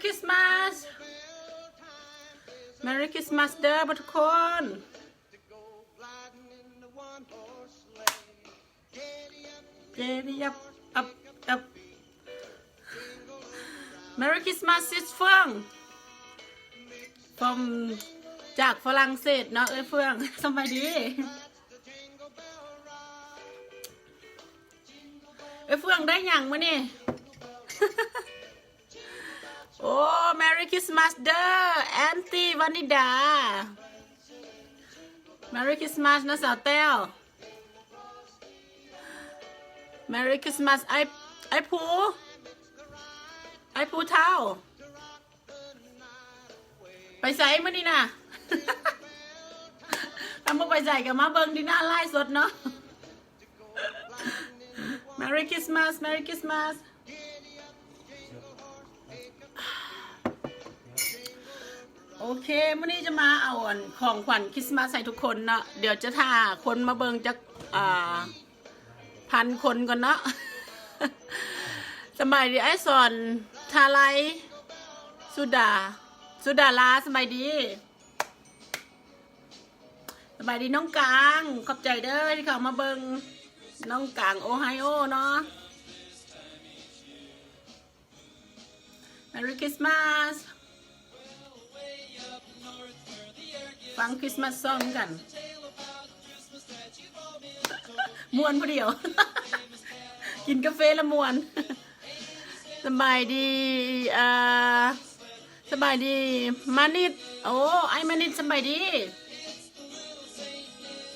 Christmas Merry Christmas ເດີເບິດທຸກຄົນ. Giddy up, up, up. Merry Christmas, sis ເຟືອງ from ຈາກຝຣັ່ງເສດເນາະ ເອື້ອຍເຟືອງ. ສະບາຍດີ ເອື້ອຍເຟືອງ ໄດ້ຫຍັງມື້ນີ້? ໂອ້ Merry Christmas ເດີ Aunty ວານິດາ. Merry Christmas ນະສາວແຕ້ວ. Merry Christmas ອ້າຍ ອ້າຍພູ ອ້າຍພູເຖົ້າ. ໄປໃສມື້ນີ້ນະ? ຖ້າບໍ່ໄປໃສກໍມາເບິ່ງທີ່ໜ້າໄລຟ໌ສົດເນາະ. Merry Christmas Merry Christmas. ໂອເຄ ມື້ນີ້ຈະມາເອົາອັນຂອງຂວັນຄຣິສມາສໃຫ້ທຸກຄົນເນາະ. ດຽວຈະຖ້າຄົນມາເບິ່ງຈັກ ອ່າ ພັນຄົນກ່ອນເນາະ. ສະບາຍດີອ້າຍສອນ ທາໄລ ສຸດາ ສຸດາລາ ສະບາຍດີ. ສະບາຍດີນ້ອງກາງ ຂອບໃຈເດີທີ່ເຂົ້າມາເບິ່ງ ນ້ອງກາງໂອໄຮໂອເນາະ. Merry Christmas ຟັງຄຣິສມາສຊອງກັນ ມ່ວນຜູ້ດຽວ ກິນກາເຟລະມ່ວນ. ສະບາຍດີ ອ່າ ສະບາຍດີມານິດ. ໂອ້ ອ້າຍມານິດ ສະບາຍດີ.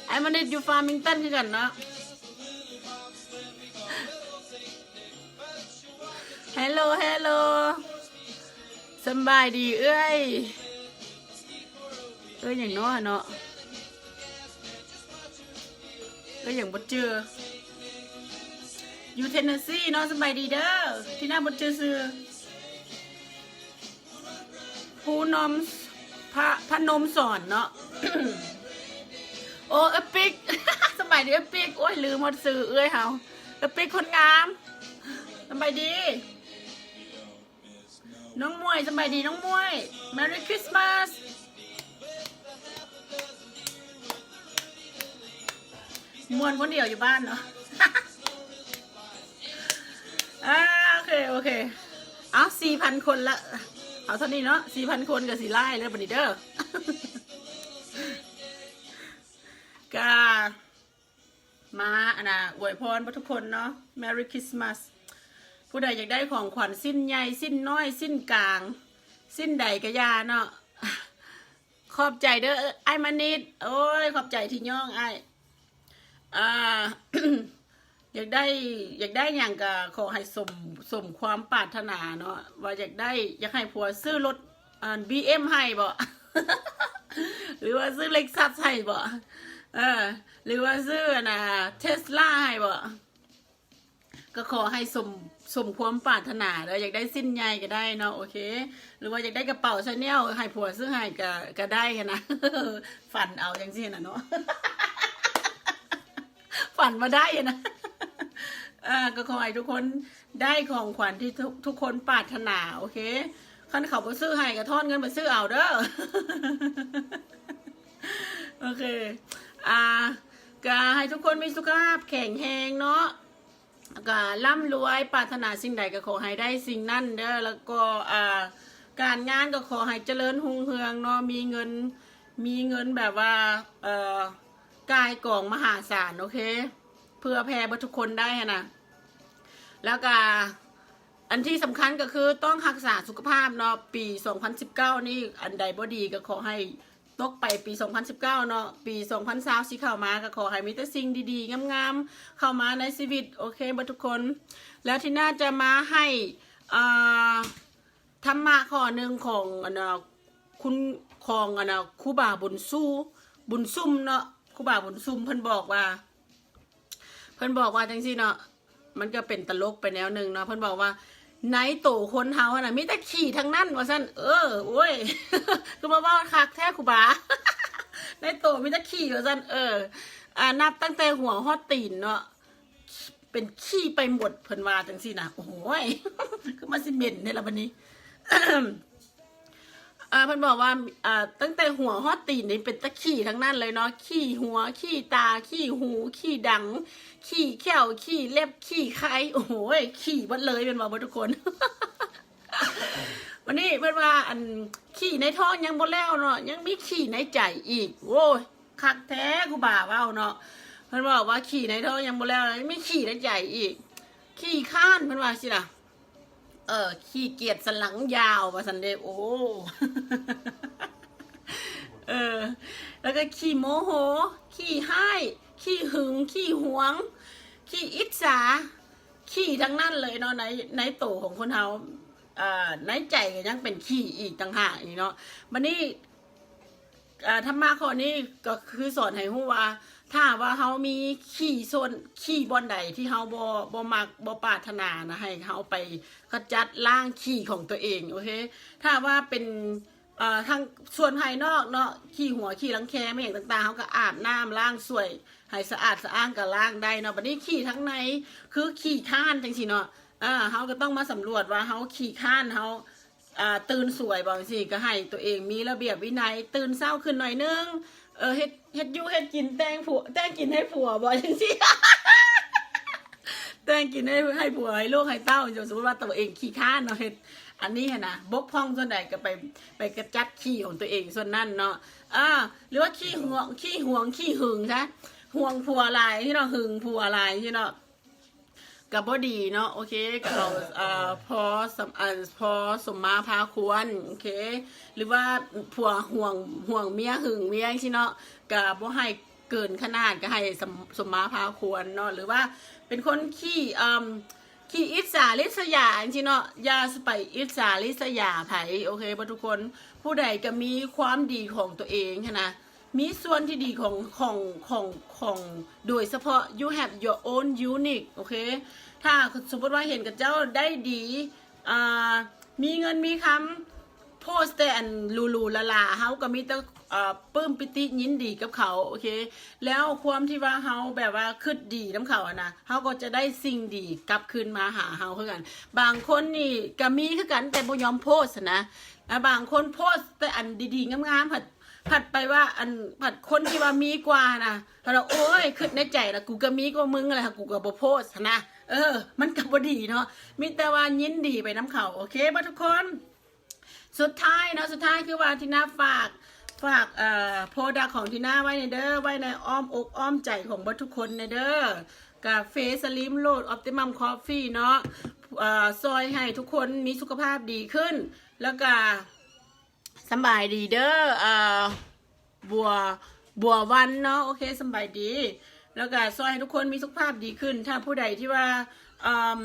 ອ້າຍມານິດຢູ່ຟາມິງຕັນຄືກັນເນາະ. ເຮໂລ ເຮໂລ ສະບາຍດີເອື້ອຍ. ເອື້ອຍຫຍັງເນາະ ເນາະ ເອື້ອຍຫຍັງບໍ່ຈື່. ຢູ່ເທນເນສຊີເນາະ ສະບາຍດີເດີ. ທີ່ໜ້າບໍ່ຈື່ຊື່ ພູນອມ ພະ ພະນົມສອນເນາະ. ໂອ້ ເອີປິກ ສະບາຍດີເອີປິກ. ໂອ້ຍ ລືມໝົດຊື່ເອື້ອຍເຮົາ ເອີປິກຄົນງາມ ສະບາຍດີ. ນ້ອງໝວຍ ສະບາຍດີນ້ອງໝວຍ Merry Christmas. ມ່ວນຄົນດຽວຢູ່ບ້ານເນາະ. ອ່າ ໂອເຄ ໂອເຄ ເອົາ ສີ່ພັນຄົນລະ ເອົາເທົ່ານີ້ເນາະ. ສີ່ພັນຄົນກໍຊິຫຼາຍແລ້ວບັດນີ້ເດີ. ກະ ມາ ອັນນ່າ ອວຍພອນເບິດທຸກຄົນເນາະ Merry Christmas. ຜູ້ໃດຢາກໄດ້ຂອງຂວັນ ຊິ້ນໃຫຍ່ ຊິ້ນນ້ອຍ ຊິ້ນກາງ ຊິ້ນໃດກະຢ່າເນາະ. ຂອບໃຈເດີອ້າຍມານິດ. ໂອ້ຍ ຂອບໃຈທີ່ຍ້ອງອ້າຍ. ອ່າ ຢາກໄດ້ ຢາກໄດ້ຫຍັງກະຂໍໃຫ້ສົມ ສົມຄວາມປາດຖະໜາເນາະ. ວ່າຢາກໄດ້ ຢາກໃຫ້ຜົວຊື້ລົດ ອັນ ບີເອັມໃຫ້ບໍ ຫຼືວ່າຊື້ເລັກຊັສໃຫ້ບໍ ເອີ ຫຼືວ່າຊື້ ອັນນ່າ ເທສລາໃຫ້ບໍ ກໍຂໍໃຫ້ສົມ ສົມຄວາມປາດຖະໜາເດີ. ຢາກໄດ້ຊິ້ນໃຫຍ່ກໍໄດ້ເນາະ ໂອເຄ. ຫຼືວ່າຢາກໄດ້ກະເປົາຊາແນວ ໃຫ້ຜົວຊື້ໃຫ້ກໍ ກໍໄດ້ຫັ້ນນະ. ຝັນເອົາຈັ່ງຊີ້ນະເນາະ ຝັນມາໄດ້ນະ. ເອີ ກໍຂໍໃຫ້ທຸກຄົນໄດ້ຂອງຂວັນທີ່ທຸກ ທຸກຄົນປາດຖະໜາ ໂອເຄ. ຄັນເຂົາບໍ່ຊື້ໃຫ້ກໍທອນເງິນໄປຊື້ເອົາເດີ ໂອເຄ. ອ່າ ກໍໃຫ້ທຸກຄົນມີສຸຂະພາບແຂງແຮງເນາະ ກໍລ່ຳລວຍ ປາດຖະໜາສິ່ງໃດກໍຂໍໃຫ້ໄດ້ສິ່ງນັ້ນເດີ. ແລ້ວກໍ ອ່າ ການງານກໍຂໍໃຫ້ຈະເລີນຮຸ່ງເຮືອງເນາະ ມີເງິນ ມີເງິນແບບວ່າ ເອີ ກ່າຍກອງມະຫາສານ ໂອເຄ ເພື່ອແຜ່ເບິດທຸກຄົນໄດ້ຫັ້ນນະ. ແລ້ວກະອັນທີ່ສຳຄັນກໍຄືຕ້ອງຮັກສາສຸຂະພາບເນາະ. ປີສອງພັນສິບເກົ້ານີ້ ອັນໃດບໍ່ດີກໍຂໍໃຫ້ຕົກໄປປີສອງພັນສິບເກົ້າເນາະ. ປີສອງພັນຊາວສີ່ເຂົ້າມາ ກໍຂໍໃຫ້ມີແຕ່ສິ່ງດີໆງາມໆເຂົ້າມາໃນຊີວິດ ໂອເຄ ເບິດທຸກຄົນ. ແລ້ວທີ່ໜ້າຈະມາໃຫ້ ອ່າ ທຳມະຂໍ້ໜຶ່ງຂອງ ອັນນ່າ ຄຸນ ຂອງ ອັນນ່າ ຄູບາບຸນຊູ ບຸນຊຸມເນາະ. ຄູບາບຸນຊຸມເພິ່ນບອກວ່າ ເພິ່ນບອກວ່າຈັ່ງຊີ້ເນາະ ມັນກໍເປັນຕະຫຼົກໄປແນວໜຶ່ງເນາະ. ເພິ່ນບອກວ່າ ໃນໂຕຄົນເຮົາຫັ້ນນະ ມີແຕ່ຂີ້ທັງນັ້ນວ່າຊັ້ນ. ເອີ ໂອ້ຍ ຄືມາເວົ້າຄັກແທ້ຄູບາ ໃນໂຕມີແຕ່ຂີ້ວ່າຊັ້ນ. ເອີ ອ່າ ນັບຕັ້ງແຕ່ຫົວຮອດຕີນເນາະ ເປັນຂີ້ໄປໝົດ ເພິ່ນວ່າຈັ່ງຊີ້ນະ. ໂອ້ຍ ຄືມາຊິເໝັນແທ້ລະບັດນີ້ ເອີ ເພິ່ນບອກວ່າ ເອີ ຕັ້ງແຕ່ຫົວຮອດຕີນນີ້ເປັນຕາຂີ້ທັງນັ້ນເລີຍເນາະ ຂີ້ຫົວ ຂີ້ຕາ ຂີ້ຫູ ຂີ້ດັງ ຂີ້ແຂ້ວ ຂີ້ເລັບ ຂີ້ໄຄ ໂອ້ໂຫ ຂີ້ເບິດເລີຍ ແມ່ນບໍ່ ເບິດທຸກຄົນ. ວັນນີ້ເພິ່ນວ່າ ອັນ ຂີ້ໃນທ້ອງຍັງບໍ່ແລ້ວເນາະ ຍັງມີຂີ້ໃນໃຈອີກ ໂອ້ຍ ຄັກແທ້ຄູບາເວົ້າເນາະ ເພິ່ນເວົ້າວ່າຂີ້ໃນທ້ອງຍັງບໍ່ແລ້ວ ຍັງມີຂີ້ໃນໃຈອີກ ຂີ້ຄ້ານ ເພິ່ນວ່າຊີ້ນະ ເອີ ຂີ້ກຽດສັນຫຼັງຍາວວ່າຊັ້ນເດ້ ໂອ້ ເອີ ແລ້ວກໍຂີ້ໂມໂຫ ຂີ້ຮ້າຍ ຂີ້ຫຶງ ຂີ້ຫວງ ຂີ້ອິດສາ ຂີ້ທັງນັ້ນເລີຍເນາະ ໃນ ໃນໂຕຂອງຄົນເຮົາ ອ່າ ໃນໃຈກໍຍັງເປັນຂີ້ອີກຕ່າງຫາກນີ້ເນາະ ບັດນີ້ ອ່າ ທຳມະຂໍ້ນີ້ກໍຄືສອນໃຫ້ຮູ້ວ່າ ຖ້າວ່າເຮົາມີຂີ້ສ່ວນ ຂີ້ບ່ອນໃດທີ່ເຮົາບໍ່ ບໍ່ມັກ ບໍ່ປາດຖະໜານະ ໃຫ້ເຮົາໄປຂະຈັດລ້າງຂີ້ຂອງຕົວເອງ ໂອເຄ ຖ້າວ່າເປັນ ເອີ ທາງສ່ວນພາຍນອກເນາະ ຂີ້ຫົວ ຂີ້ລັງແຄ ແມ່ນຫຍັງຕ່າງໆ ເຮົາກໍອາບນ້ຳລ້າງຊ່ວຍໃຫ້ສະອາດສະອ້າງກໍລ້າງໄດ້ເນາະ ບັດນີ້ຂີ້ທາງໃນ ຄືຂີ້ຄ້ານຈັ່ງຊີ້ເນາະ ເອີ ເຮົາກໍຕ້ອງມາສຳຫຼວດວ່າເຮົາຂີ້ຄ້ານ ເຮົາ ອ່າ ຕື່ນສວຍບໍ່ ຈັ່ງຊີ້ ກໍໃຫ້ຕົວເອງມີລະບຽບວິໄນ ຕື່ນເຊົ້າຂຶ້ນໜ້ອຍໜຶ່ງ ເອີ ເຮັດ ເຮັດຢູ່ເຮັດກິນ ແຕ່ງຜົວ ແຕ່ງກິນໃຫ້ຜົວບໍ່ ຈັ່ງຊີ້ ແຕ່ງກິນໃຫ້ ໃຫ້ຜົວໃຫ້ລູກໃຫ້ເຕົ້າ ສົມມຸດວ່າຕົວເອງຂີ້ຄ້ານເນາະ ເຮັດອັນນີ້ຫັ້ນນະ ບົກຜ່ອງສ່ວນໃດກໍໄປ ໄປກະຈັດຂີ້ຂອງຕົວເອງສ່ວນນັ້ນເນາະ ເອີ ຫຼືວ່າຂີ້ຫວງ ຂີ້ຫວງ ຂີ້ຫຶງຊະ ຫວງຜົວຫຼາຍຊີ້ເນາະ ຫຶງຜົວຫຼາຍຊີ້ເນາະ ກໍບໍ່ດີເນາະ ໂອເຄ ກໍເອົາ ເອີ ພໍສຳ ເອີ ພໍສົມມາພາຄວນ ໂອເຄ ຫຼືວ່າຜົວຫວງ ຫວງເມຍ ຫຶງເມຍຈັ່ງຊີ້ເນາະ ກໍບໍ່ໃຫ້ເກີນຂະໜາດ ກໍໃຫ້ສົມ ສົມມາພາຄວນເນາະ ຫຼືວ່າເປັນຄົນຂີ້ ເອີ ຂີ້ອິດສາລິດສະຢາຈັ່ງຊີ້ເນາະ ຢ່າໄປອິດສາລິດສະຢາໃຜ ໂອເຄບໍ່ທຸກຄົນ ຜູ້ໃດກໍມີຄວາມດີຂອງຕົວເອງຫັ້ນນະ ມີສ່ວນທີ່ດີຂອງ ຂອງ ຂອງ ຂອງ ໂດຍສະເພາະ you have your own unique ໂອເຄ ຖ້າສົມມຸດວ່າເຫັນເຂົາເຈົ້າໄດ້ດີ ອ່າ ມີເງິນມີຄຳ ໂພສແຕ່ອັນຫຼູໆຫຼາໆ ເຮົາກໍມີແຕ່ ເອີ ປຶ້ມປີຕິຍິນດີກັບເຂົາ ໂອເຄ ແລ້ວຄວາມທີ່ວ່າເຮົາແບບວ່າຄິດດີນຳເຂົາຫັ້ນນະ ເຮົາກໍຈະໄດ້ສິ່ງດີກັບຄືນມາຫາເຮົາຄືກັນ ບາງຄົນນີ້ກໍມີຄືກັນ ແຕ່ບໍ່ຍອມໂພສຫັ້ນນະ ແລະບາງຄົນໂພສແຕ່ອັນດີໆງາມໆ ພັດ ພັດໄປວ່າ ອັນ ພັດຄົນທີ່ວ່າມີກວ່ານະ ພັດວ່າ ໂອ້ຍ ຄິດໃນໃຈລະ ກູກໍມີກວ່າມຶງຫັ້ນແຫຼະ ຫາກກູກໍບໍ່ໂພສຫັ້ນນະ ເອີ ມັນກໍບໍ່ດີເນາະ ມີແຕ່ວ່າຍິນດີໄປນຳເຂົາ ໂອເຄບໍ່ທຸກຄົນ ສຸດທ້າຍເນາະ ສຸດທ້າຍຄືວ່າທີນາຝາກ ຝາກ ເອີ ໂປຣດັກຂອງທີນາໄວ້ແດ່ເດີ ໄວ້ໃນອ້ອມອົກອ້ອມໃຈຂອງເບິດທຸກຄົນແດ່ເດີ ກາເຟ Slim Road Optimum Coffee ເນາະ ເອີ ຊ່ອຍໃຫ້ທຸກຄົນມີສຸຂະພາບດີຂຶ້ນ ແລ້ວກາ ສຳບາຍດີເດີ ເອີ ບົວ ບົວວັນເນາະ ໂອເຄ ສຳບາຍດີ ແລ້ວກະຊ່ອຍໃຫ້ທຸກຄົນມີສຸຂະພາບດີຂຶ້ນ ຖ້າຜູ້ໃດທີ່ວ່າ ເອີ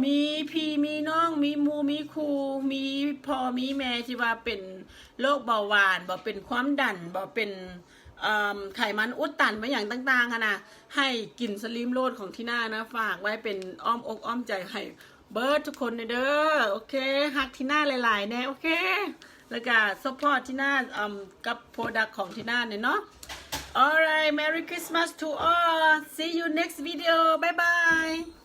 ມີພີ່ມີນ້ອງ ມີໝູ່ມີຄູ່ ມີພໍ່ມີແມ່ທີ່ວ່າເປັນໂລກເບົາຫວານບໍ ເປັນຄວາມດັນບໍ ເປັນ ເອີ ໄຂມັນອຸດຕັນ ແມ່ນຫຍັງຕ່າງໆຫັ້ນນະ ໃຫ້ກິນ Slim Road ຂອງທີນານະ ຝາກໄວ້ເປັນອ້ອມອົກອ້ອມໃຈໃຫ້ ເບີດທຸກຄົນເດີ ໂອເຄ ຮັກທີນາຫຼາຍໆແດ່ ໂອເຄ ແລ້ວກະ support ທີນາ ອາ ກັບ product ຂອງທີນາແດ່ເນາະ Alright, Merry Christmas to all. See you next video. Bye bye.